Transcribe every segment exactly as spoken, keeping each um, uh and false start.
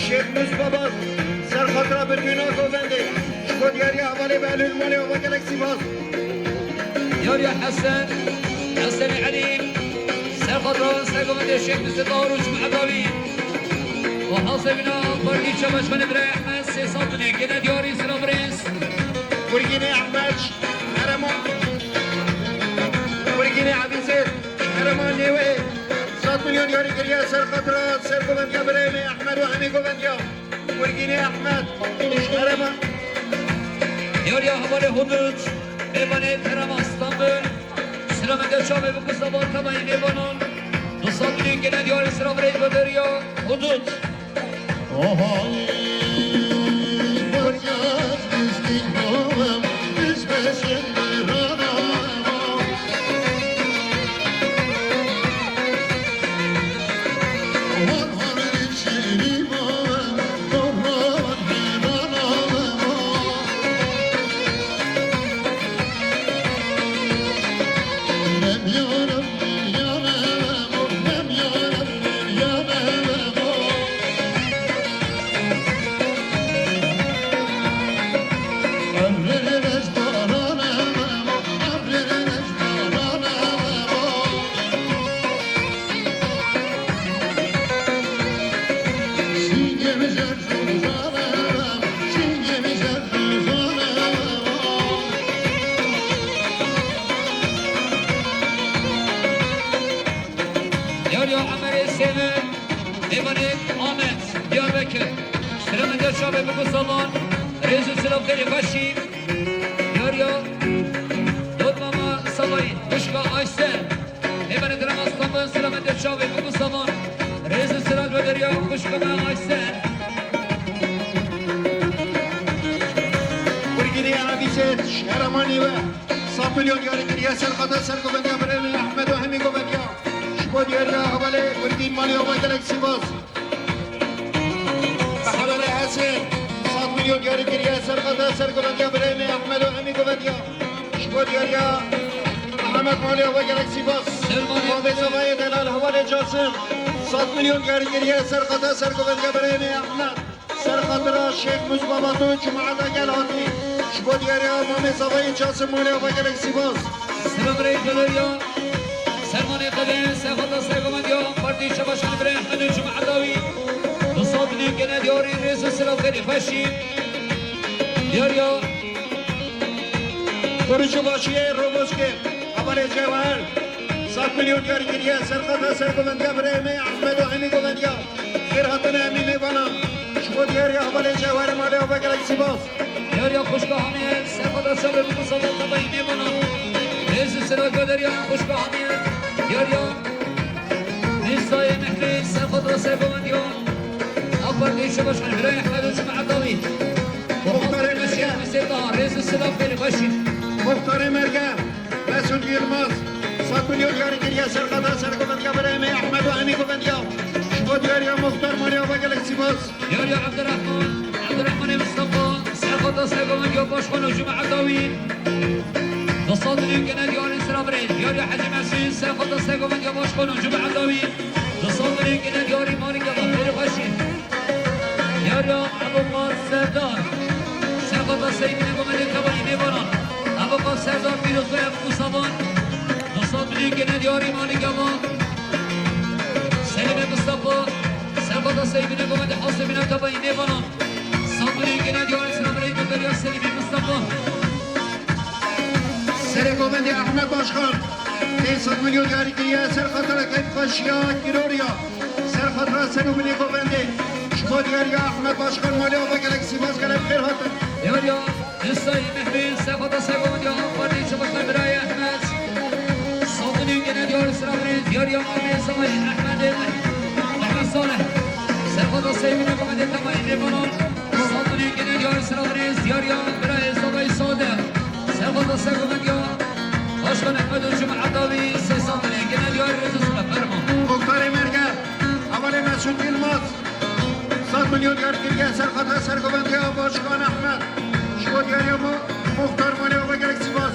Şêx Mûs Babat, ser xatira Birgîna Govendê, ji bo diyariya hevalê Behlûl Malê ava gelek sîpas. Diyariya Hesen, Hesen Elî, ser xatira ser govendê Şêx Mûsê Dawrû Cumhedawî. Û hasebîna Partî Çabaşxanê Birayê Ehmed sê sed û neh gene diyarî sira birêz. Gurgînê Ehmed, Herêma. Gurgînê Ebîzêd, Herêma Nêweyê. Sed milyon yarî kiriye ser xatira, ser govendiya birayê me Ehmed û hemî govendiya. Gurgînê Ehmed, Herêma. Diyariya hevalê Hudut, mêvanê Herêma Stenbul. Sira me de çavê bi Mustafa Tebayî mêvanan. Du sed milyon gene diyarî sira birêz Bederiya Hudut. Diyariya Emerê Sêve, Mêvanê Amed, Diyarbekir. Sira me de çavê bi Mustafa, rêz û silav xêrê xweşî. Diyariya Dotmama Savayî, xwişka Ayşe. Mêvanê Herêma Stenbul, sira me de çavê bi Mustafa, rêz û silav Bederiya, xwişka me Ayşe. Gurgînê Ebîzêd, Herêma Nêwe. Sed milyon yarî kiriye ser xata ser govendiya birayê me Ehmed û hemî govendiya. Ji bo diyariya hevalê Gurgîn Malê ava gelek sîpas. Hevalê Hesen, sed milyon yarî kiriye ser xata ser govendiya birayê me Ehmed û hemî govendiya. Ji bo diyariya Mihemed Malê ava gelek sîpas. Mavê Savayê delal hevalê Casim. Sed milyon yarî kiriye ser xata ser govendiya birayê me Ehmed. Ser xatira Şêx Mûs Babat û cemaeta gel hatî. Ji bo diyariya Mamê Savayê Casim Malê ava gelek sîpas. Sira birayê Bederiya, Sermanê Qedê, ser xata ser govendiya Partî Çabaşxanê birayê Ehmed û cemaeta wî. Du sed milyon gene diyarî rêz û silav xêrê xweşî. Diyariya Kurucu Başiyê Roboskê, hevalê Cewher. Sed milyon yarî kiriye ser xata ser govendiya birayê me Ehmed û hemî govendiya. Xêr hatine hemî mêvanan. Ji bo diyariya hevalê Cewherê Malê ava gelek sîpas. Diyariya xwişka Hamiyet, ser xata ser bi Mustafa Tebayî mêvanan. Rêz û silav Bederiya xwişka Hamiyet. Diyariya Nîsayê Mehrê, ser xata ser govendiya. A Partî Çabaşxanê birayê Ehmed û cemaeta wî. Muxtarê Merge. Rêz û silav xêrê xweşî. Muxtarê Merge. Mesut Yilmaz, sed milyon yarî kiriye ser xata ser govendiya birayê me Ehmed û hemî govendiya. Ji bo diyariya Muxtar Malê ava gelek sîpas. Diyariya Ebdirehman, Ebdirehmanê Mistefa, ser xata ser govendiya başxan û cemaeta wî. Du sed milyon gene diyarî sira birê. Diyariya Hecî Mesûd, ser xata ser govendiya başxan û cemaeta wî. Du sed milyon gene diyarî malî gava xêrê xweşî. Diyariya Ebûqas Serdar. Ser xata Seydînê Gomedê Tebayî mêvanan. Ebûqas Serdar pîroz be Ebû Savan. Du sed milyon gene diyarî malî gava. Selîmê Mistefa. Ser xata Seydînê Gomedê Hasê Bîna Tebayî mêvanan. Sed milyon gene diyarî sira birê Bederiya Selîmê Mistefa. Serê govendê Ehmed Başkan, pênc sed milyon yarî kiriye ser xatira keyfxweşiya Kiroriya, ser xatira ser û binê govendê. Ji bo diyariya Ehmed Başkan malê ava gelek sîpas, gelek xêr hatin. Diyariya Nusayê Mehmê, ser xata ser govendê ya Partî Çabaşkan birayê Ehmed. Sed milyon gene diyarî sira birê, diyariya Amê Salih Ehmedê, Mehmet Salih. Ser xata ser binê govendê Tebayî mêvanan. Sed milyon gene diyarî sira birê, diyariya birayê Salih Sade. Ser xata ser govendiya Başkan Ehmed û cemaeta wî sê sed milyon gene diyarî rêz û silav fermo. Muxtarê Merge, hevalê Mesut Yilmaz, sed milyon diyar kiriye ser xata ser govendiya Başkan Ehmed. Ji bo diyariya Mu-, Muxtar malê ava gelek sîpas.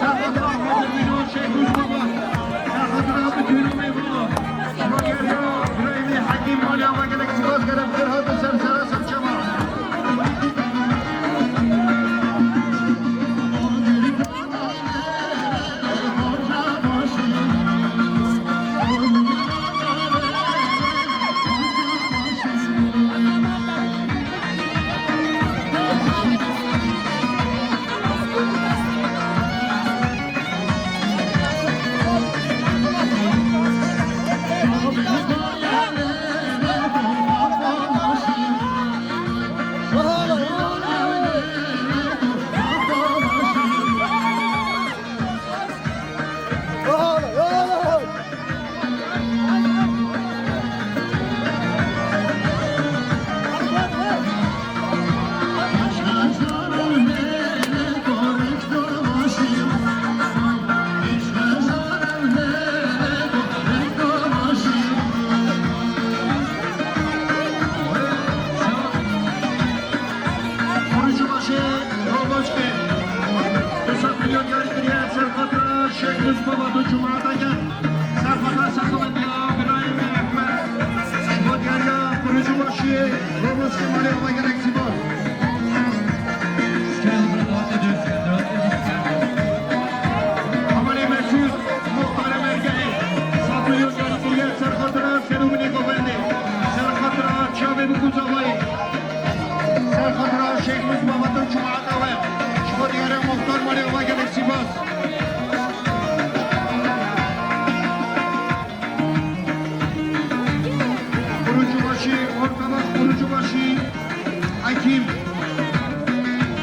Serhatî Ahmet Emîn û Şêx Rûz Baba. Serhatî Ahmet Emîn û Şêx Rûz Baba. Şogerya Birayî Hekîm, malê ava gelek spas, gelek xêr hatin ser sera ser çava. Kurucubaşı Roboçki. Esas milyon yarı kiriye, Serkatra Şeklus Baba, bu cumada gel. Serkatra Sakımet ya, İbrahim Mehmet. Serkot yarıya, kurucubaşı Roboçki, Mario Vagan Eksibo. Amalê Mesûd, muxtarê Mergehê, sed milyon yarî kiriye, ser xatira Serûmînê Govendê, ser xatira çavê Bikûzavayê, ser xatira Şêx Mûs Babatir cemaeta we, ji bo diyare muxtar malê ava gelek spas. Kurucubaşı, Ortabaş Kurucubaşı, Hakim,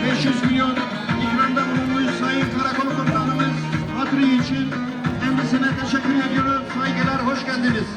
beş yüz milyon ikramda bulunmuş Sayın Karakol Komutanımız hatırı için kendisine teşekkür ediyoruz. Saygılar, hoş geldiniz.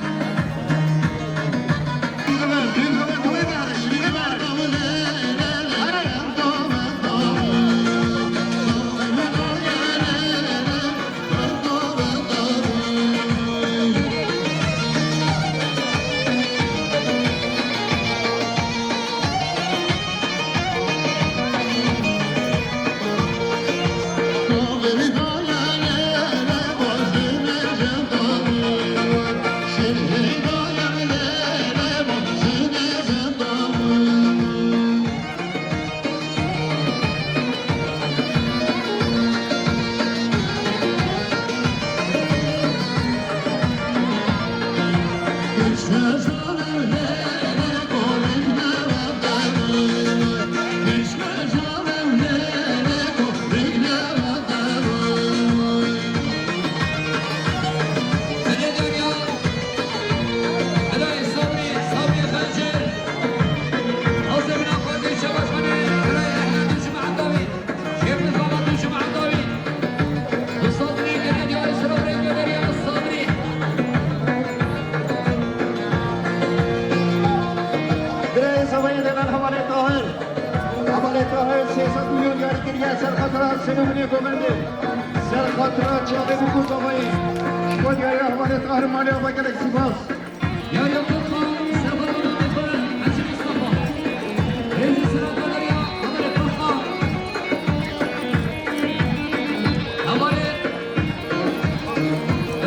Şadê bi Kosovayê. Ji bo diyariya hevalê Tahir Malê ava gelek spas. Ya Yakup Khan, Sefa Mustafa, Hacı Mustafa. Rêzî Sırada ya, hevalê Khan. Hevalê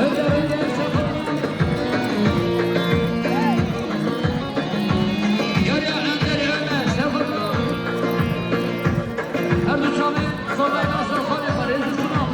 Önder, Önder, Sefa. Ya, ya, Önder, Önder, Sefa. Her du çavên Sovayê Nasir Xanê xwe rêz û silav.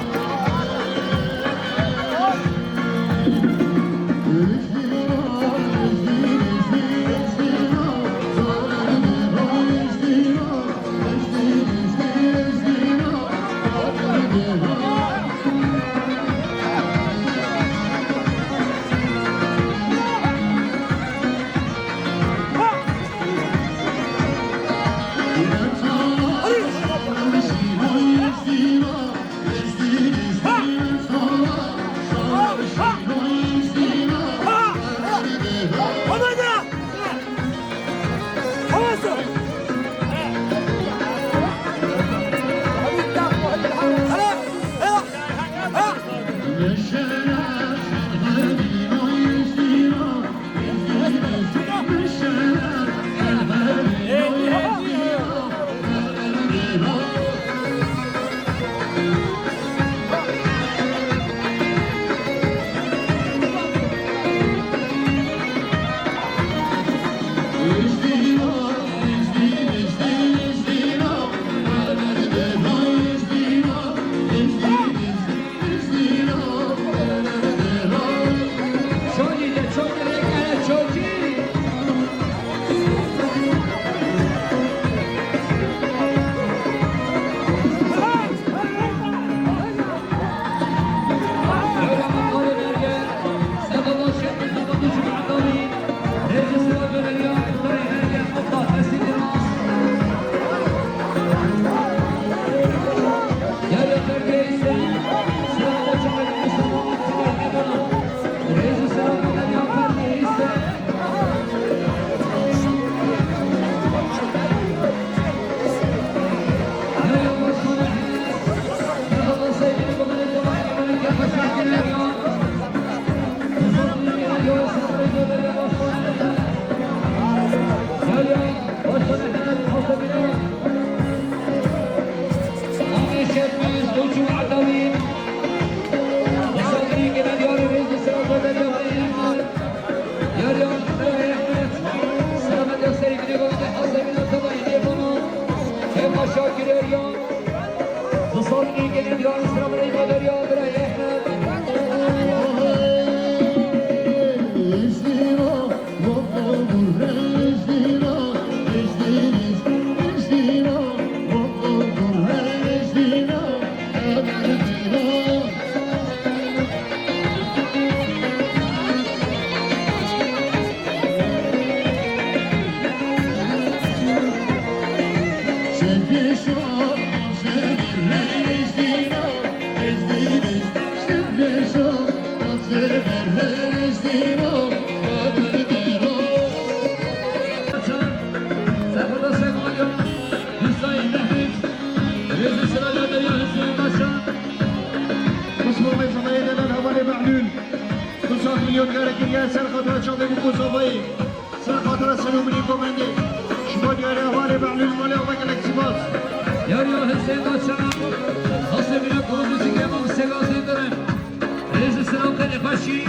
Xusûsê Zileyê Delal hevalê Behlûl. Du sed milyon diyare kiriye ser xatira çandê bi Kosovayê. Ser xatira Selûmînê Komendê. Ji bo diyare hevalê Behlûl Malê ava gelek spas. Yariya Huseyna Çenan, Hasê Mîna Kurumuzî Kema Sega Zêdirim. Rêz û silav tenê xweşî.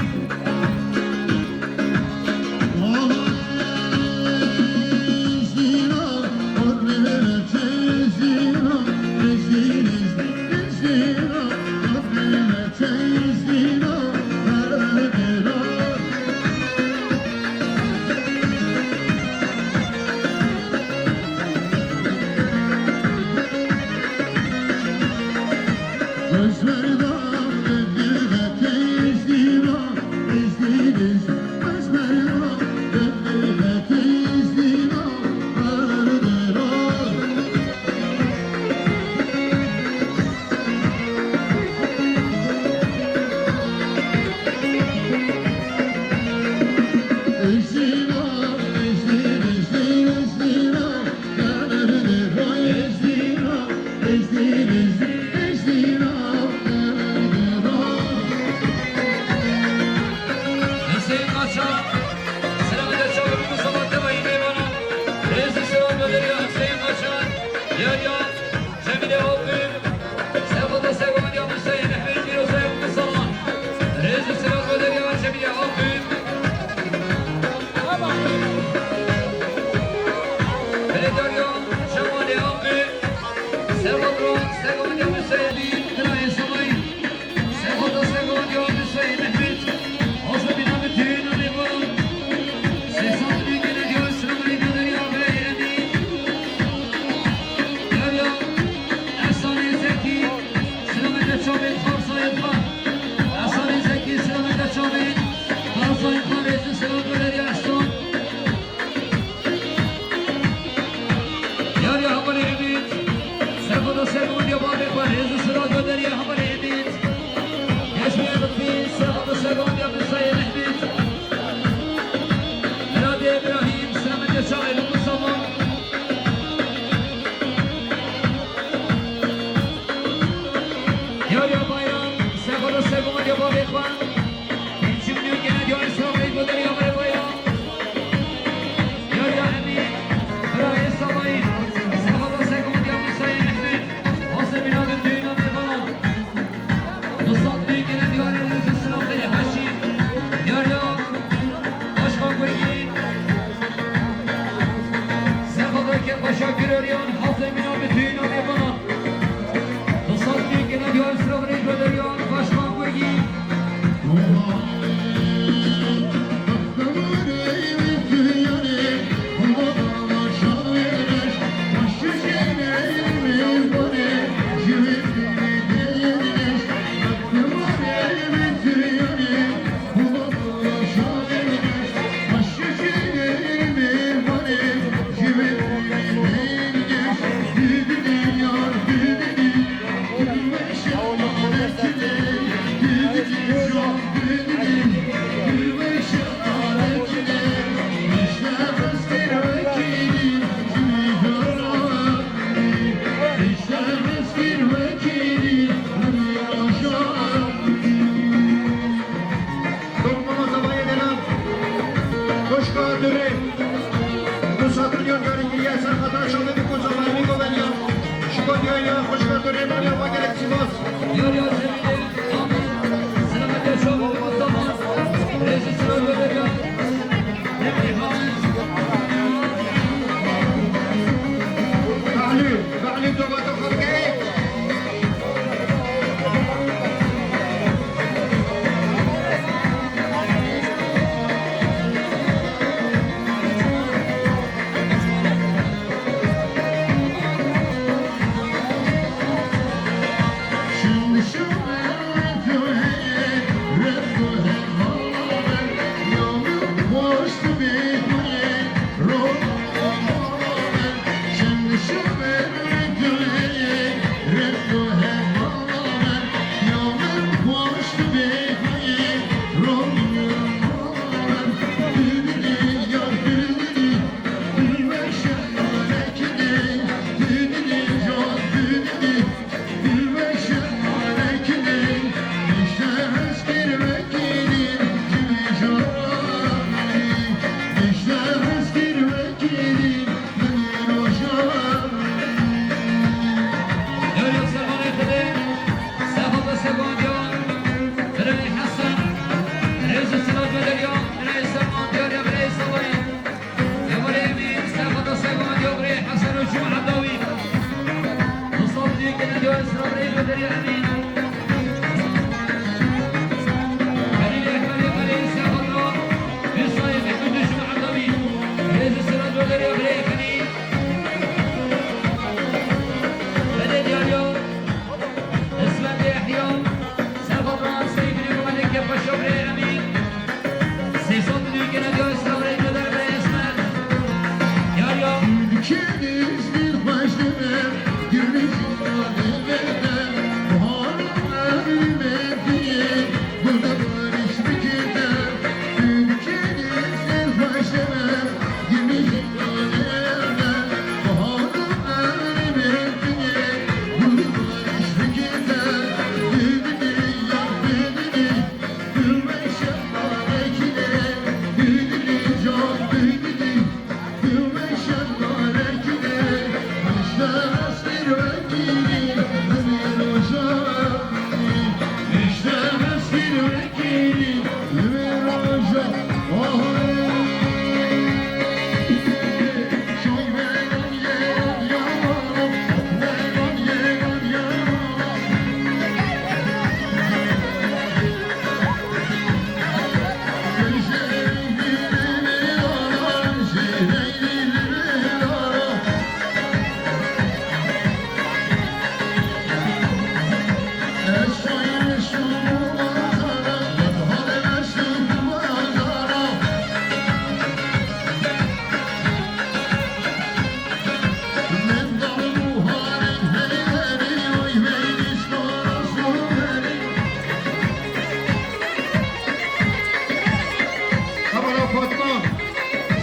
Hevala Fatma,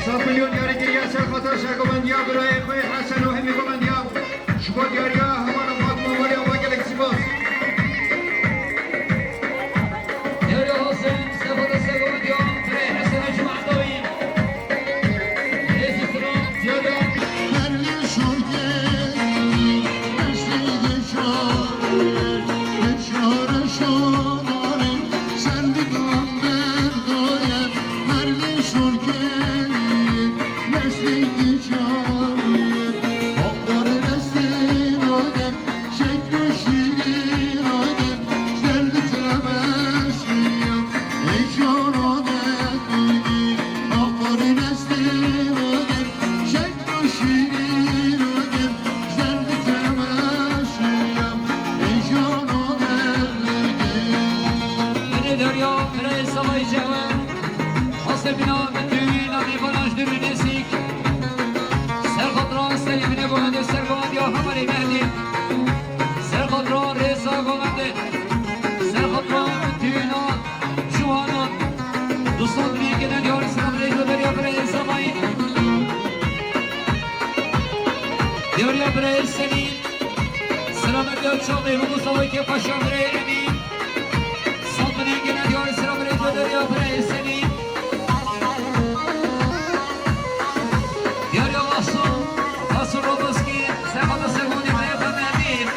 sed milyon diyarî kiriye ser xatir sergovendiya birayê xwe Hesen û hemî govendiya. Ji bo diyariya hevala Fatma weriya we gelek spas. Diyariya Hesen, sefata sergovendiya birayê Hesen û Cuma Dawî. Hêz û silav diyariya. Hêdî derya, birayê Savayî Cewe, Hosebîna, Mitûyî, Namî, Balaj, Dûrî, Nêsîk, Serxatran, Selîmînê, Bohedê, Sergovendiya Hemarê Mehdî, Serxatran, Rêza, Govendê, Serxatran, Mitûyîna, Ciwanan, Dustan, Dûrî, Gene, Diyarî, Selam, Rêzo, Derya, birayê Savayî, Diyariya, birayê Selîm. Selamet ya çavê Humusavê ke paşa birê Emîn. Sat binê gene diyar selamet ya deriya birê Selîm. Diyariya Masum, Masum Roboski, Sefada Segoni, Mehmet Emîn.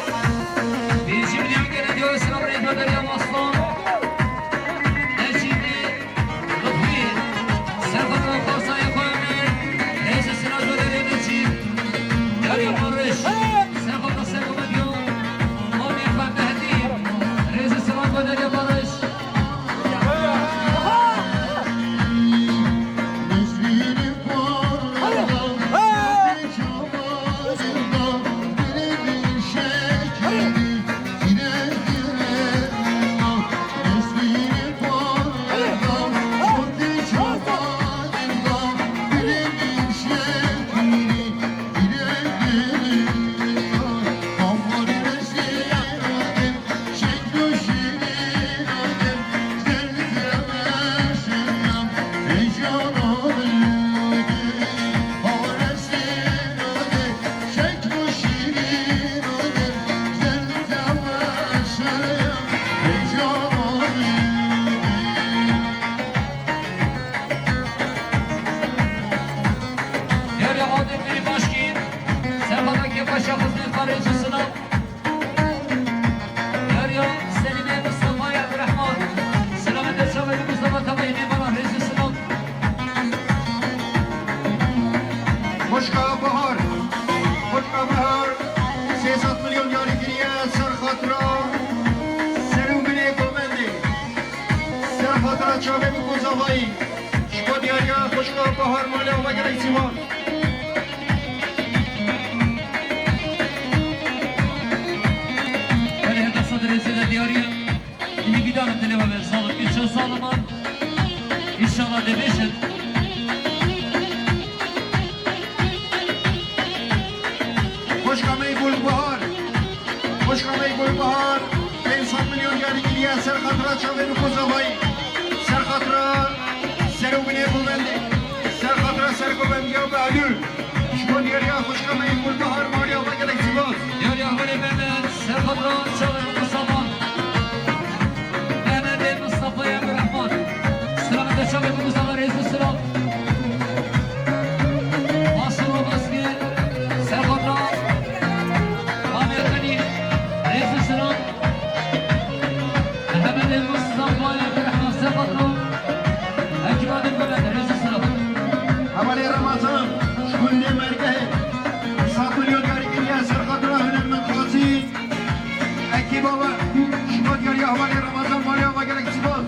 Xatira çavê Miko Zavayî, ji bo diyariya xwişka Bahar malê ava gelek sîvan. Belê heta sed rêzê de diyariya. Ê nîvîdanin dilê we be, zalim, pîr çar zaliman. Înşallah dê bêjin. Xwişka me Gulbahar. Xwişka me Gulbahar. Pênc sed milyon diyarî kiriye ser xatira çavê Miko Zavayî. Ser xatira ser û binê govendê. Ser xatira sergovendiya Behlûl. Ji bo diyariya xwişka me yê Gulbahar, malê ava gelek spas. Diyariya hevalê Mehmet, ser xatira çavê Miko Saman. Mehmetê Mistefayê Abdurrahman. Silamê te çavê Miko Saman, rêz û silam. Maşallah Baskir, ser xatira Mamê Xelîl, rêz û silam. Mehemedê Mistefayê Abdurrahman, ser xatira Ekîba Dilbelend, rêz û silam. Hevalê Remezan, ji gundê Mergehê, sed milyon diyarî kiriye ser xatira hunermend Qasî. Ekîba we, ji bo diyariya hevalê Remezan, malê ava gelek spas.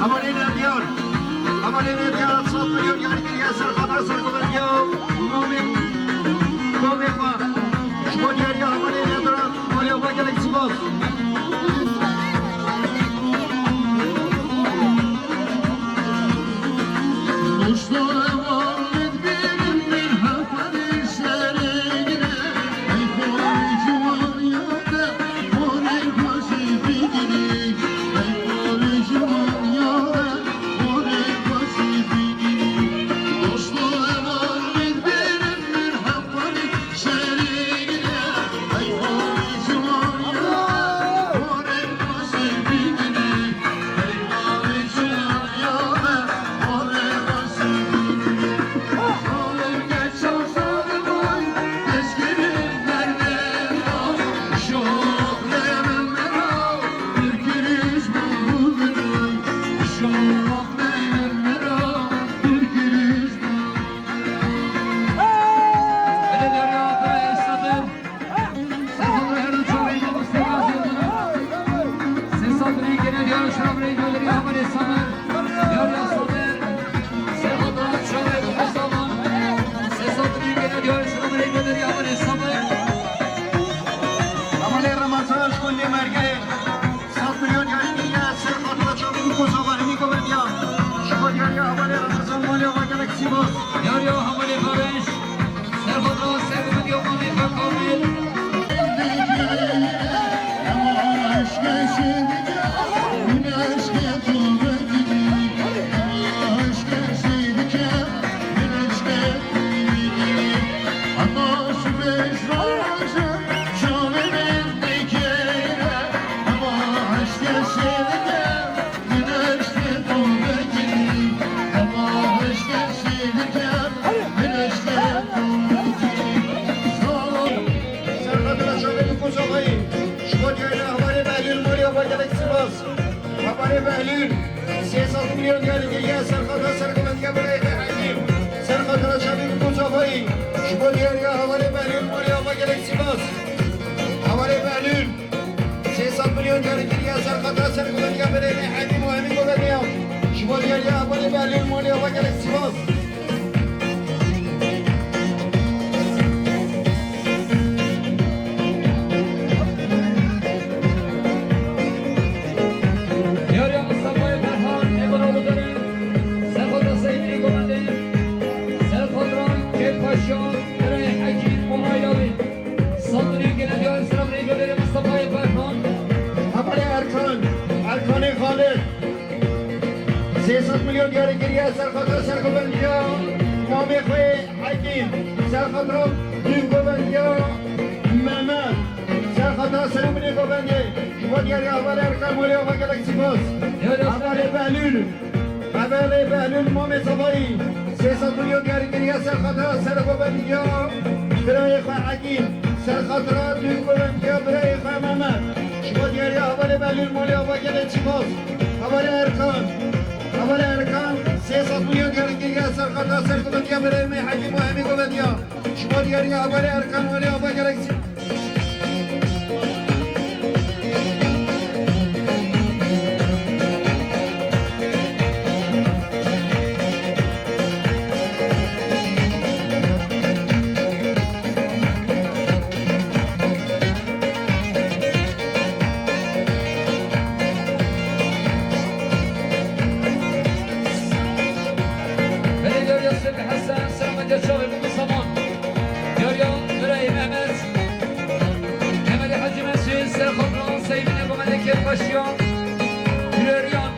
Hevalê Nediyar, hevalê Nediyar, sed milyon diyar kiriye ser xatir sergovendiya komê, komê xwe. Ji bo diyariya hevalê Nediyar, malê xwe gelek spas. Hevalê Remezan ji gundê Mergehê, sed milyon diyarî kiriye ser xatira çavê Miko Zava, hemî govendiya. Ji bo diyariya hevalê Remezan, malê ava gelek spas. Diyariya hevalê Barış, ser xatira sergovendiya mamê xwe Kamil. Ser xatira çavê Miko Zavayî, ji bo diyariya hevalê Behlûl, malê ava gelek spas. Hevalê Behlûl, sê sed milyon diyarî kiriye ser xatira sergovendiya birayê xwe Hekîm. Ser xatira çavê Miko Zavayî, ji bo diyariya hevalê Behlûl, malê ava gelek spas. Hevalê Behlûl, sê sed milyon diyarî kiriye ser xatira sergovendiya birayê xwe Hekîm û hemî govendiya. Ji bo diyariya hevalê Behlûl, malê ava gelek spas. Milyon diyarî kiriye ser xatira sergovendiya mamê xwe Hekîm, ser xatira dû govendiya Mehmet, ser xatira serûmilê govendê, ji bo diyariya hevalê Erkan Welî ava gelek spas. Hevalê Behlûl, hevalê Behlûl mamê Zavayî, sê sed milyon diyarî kiriye ser xatira sergovendiya birayê xwe Hekîm, ser xatira dû govendiya birayê xwe Mehmet, ji bo diyariya hevalê Behlûl malê ava gelek spas. Hevalê Erkan, hevalê Erkan, sê sed milyon diyarî kiriye ser xatira sergovendiya birayê me Hekîm û hemî govediya. Ji bo diyariya hevalê Erkan Welî ava gelek spas. Belê diyariya Sirri Hesen, selametiya çavê min Saman. Diyariya birayê Mehmet, Mehmetê Hecî Mesûd, ser xatira Seyîdê Mehmetê Kêfxweşiya, Pireriyan,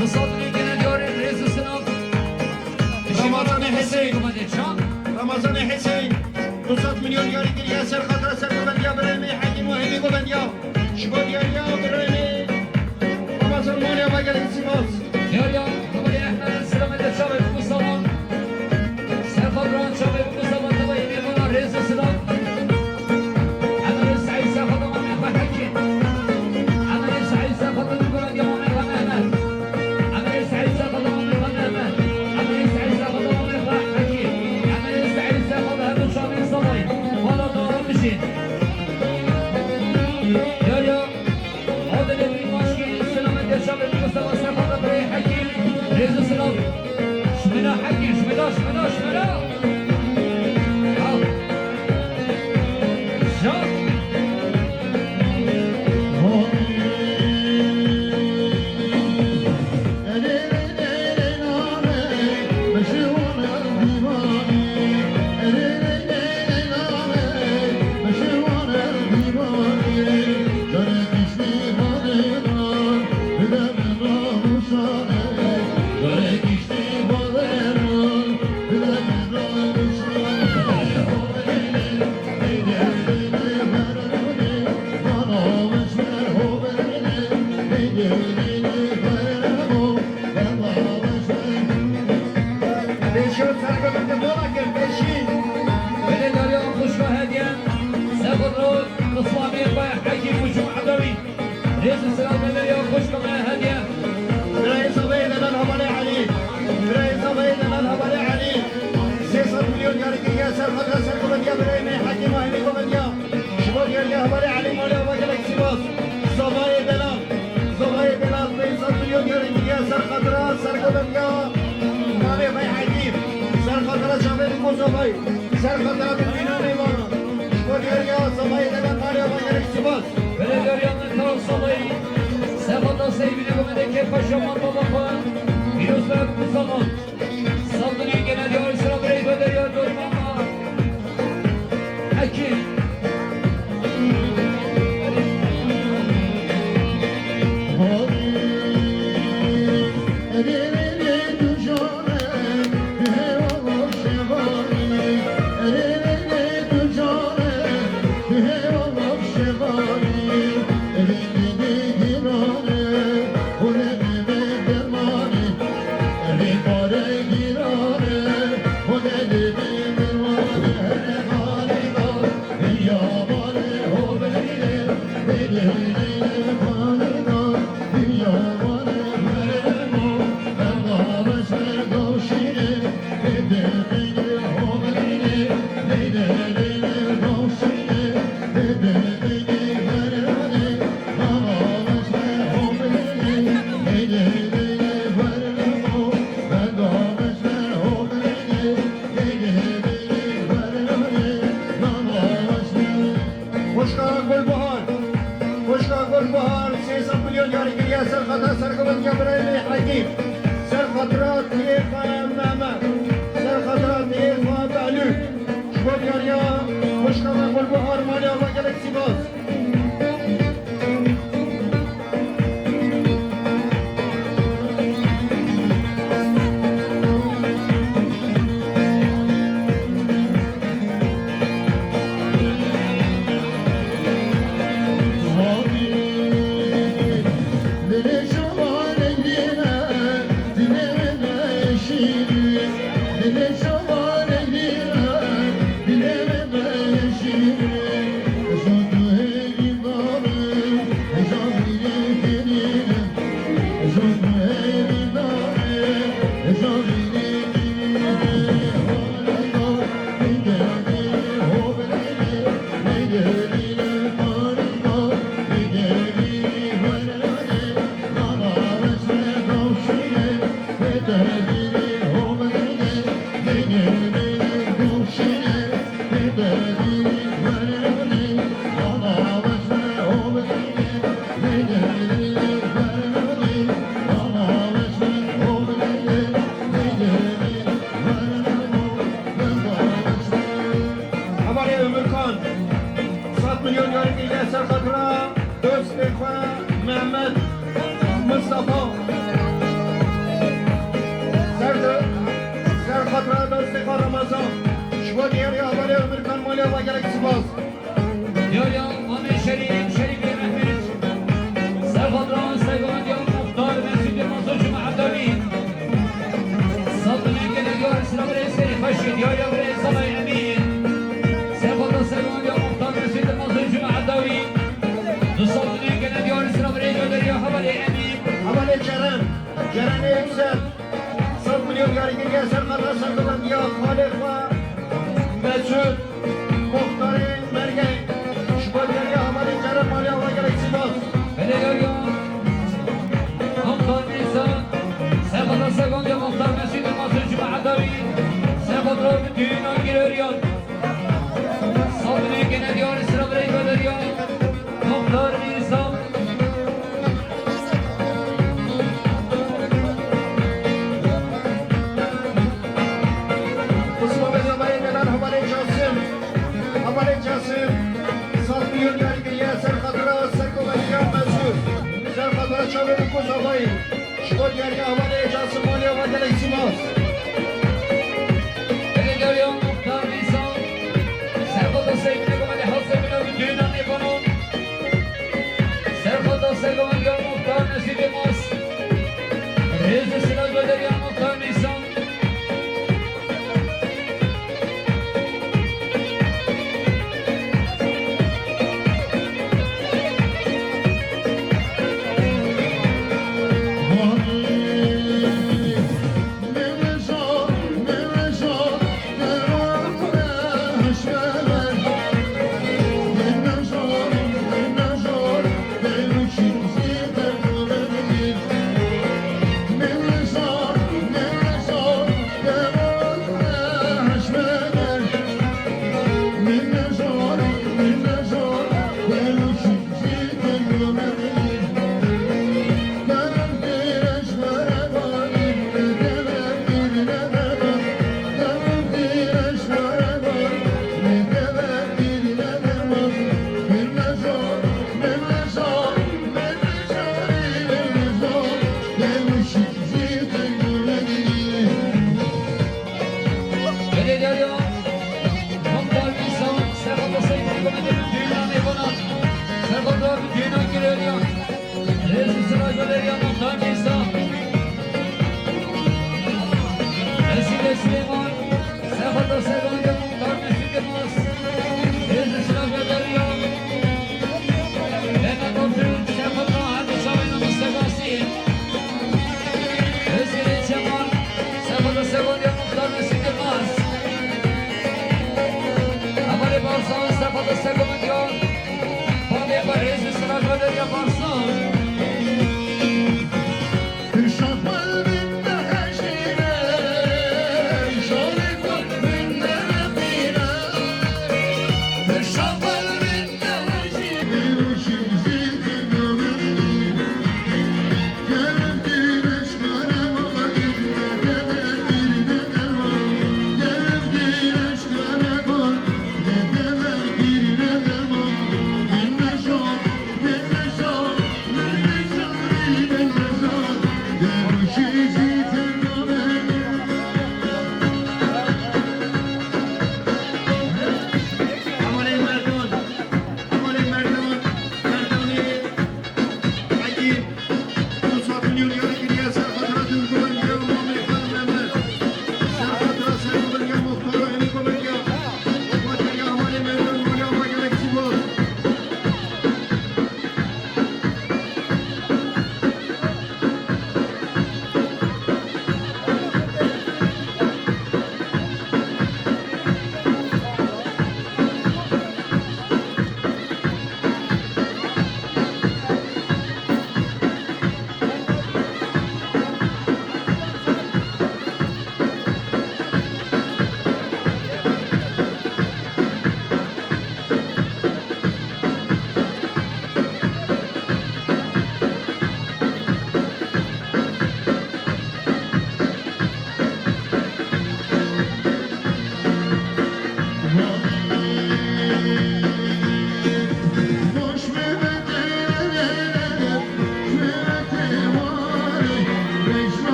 bi sed milyon gene diyarê rêz û silav. Ramazanê Hesên. Ramazanê Hesên. Ramazanê Hesên, du sed milyon diyarî kiriye ser xatira sergovendiya birayê me Hekîm û hemî govendiya. Ji bo diyariya birayê me Ramazan malê ava gelek spas. Diyariya hevalê Ehmed, selametiya çavê min Saman. Ser xatira çavê min Saman, tevayî mêvana rêz û silav. Emelê Seîd, ser xatira mamê xwe Hekîm. Emelê Seîd, ser xatira govendiya mamê xwe Mehmet. Emelê Seîd, ser xatira mamê xwe Mehmet. Emelê Seîd, ser xatira mamê xwe Hekîm. Emelê Seîd, ser xatira hemû çavên Zavayî. Vala dara bijîn. Diyariya Adilê Bîmaşkî, selametiya çavê min Mustafa, ser xatira birayê Hekîm, rêz û silav. Şmina Hekîm, şmina, şmina, şmina. Ha. Şa. Pêşî û serkeftin mala kir, pêşî. Belê dariya xwişka hediye, Sefo Rod, Islamê xwe, Hekîm û Cuma Dawî. Rêz û silav belê ya xwişka me hediye. Birayê Zavayê Delal hevalê Elî. Birayê Zavayê Delal hevalê Elî. Sê sed milyon diyarî kiriye ser xatira sergovendiya birayê me Hekîm û hemî govendiya. Ji bo diyariya hevalê Elî malê ava gelek spas. Zavayê Delal. Zavayê Delal pênc sed milyon diyarî kiriye ser xatira sergovendiya mamê xwe Hekîm. Ser xatira çavê min Zavayî. Ser xatira min vîna mêvanan. Ji bo diyariya Zavayê Delal malê ava gelek spas. Belê diyariya min Kar Zavayî. Ser xatira Seyîdê Mehmetê Kêfxweşiya mala baba xwe. Pîroz be Mustafa. Saldırı genel yarısına Beyzade yardım ama. Ekim. Xwişka Gulbihar, xwişka Gulbihar, sê sed milyon diyarî kiriye ser xatira sergovendiya birayê me Hekîm, ser xatira diyê xwe Mehmet, ser xatira diyê xwe Behlûl. Ji bo diyariya xwişka me Gulbihar malê ava gelek spas. Çavê min ku zavayî. Ji bo diyariya hevalê Êcaz Simolya ve gelek spas. Belediya Muxtar Nîsan. Serxweta Seyfî Kemalê Hesê Bila bi düğüna nêvanan. Serxweta Serxweta Muxtar Nesîbê Mas. Rêz û silav Belediya Muxtar Nîsan. Belediye Muxtar Nîsan, Serxweta Seyfî Kemalê bi düğüna nêvanan. Serxweta bi düğüna girêriyan. Rêz û silav Belediye Muxtar Nîsan. Nesîbe Silêman, Serxweta Serxweta Muxtar Nesîbe Mas. Rêz û silav Belediye. Mehmet Otur, Serxweta Hemî Çavên Mustafa Sî. Özgür Cemal, Serxweta Serxweta Muxtar Nesîbe Mas. Hevalê Barsan, Serxweta Serxweta Bavê xwe rêz û silav Belediya Barsan.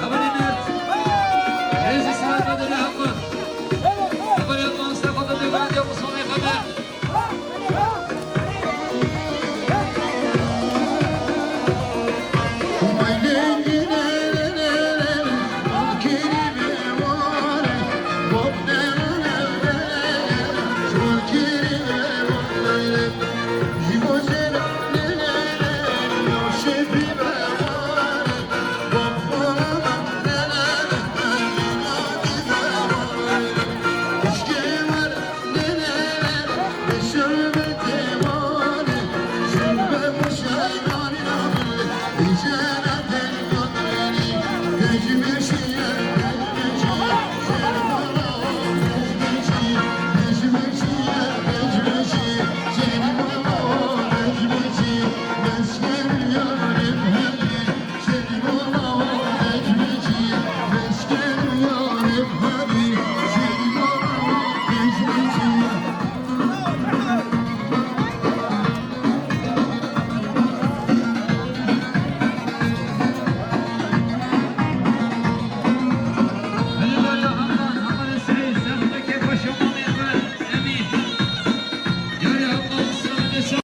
Hevalê Mert. Rêz û silav Belediya Muxtar.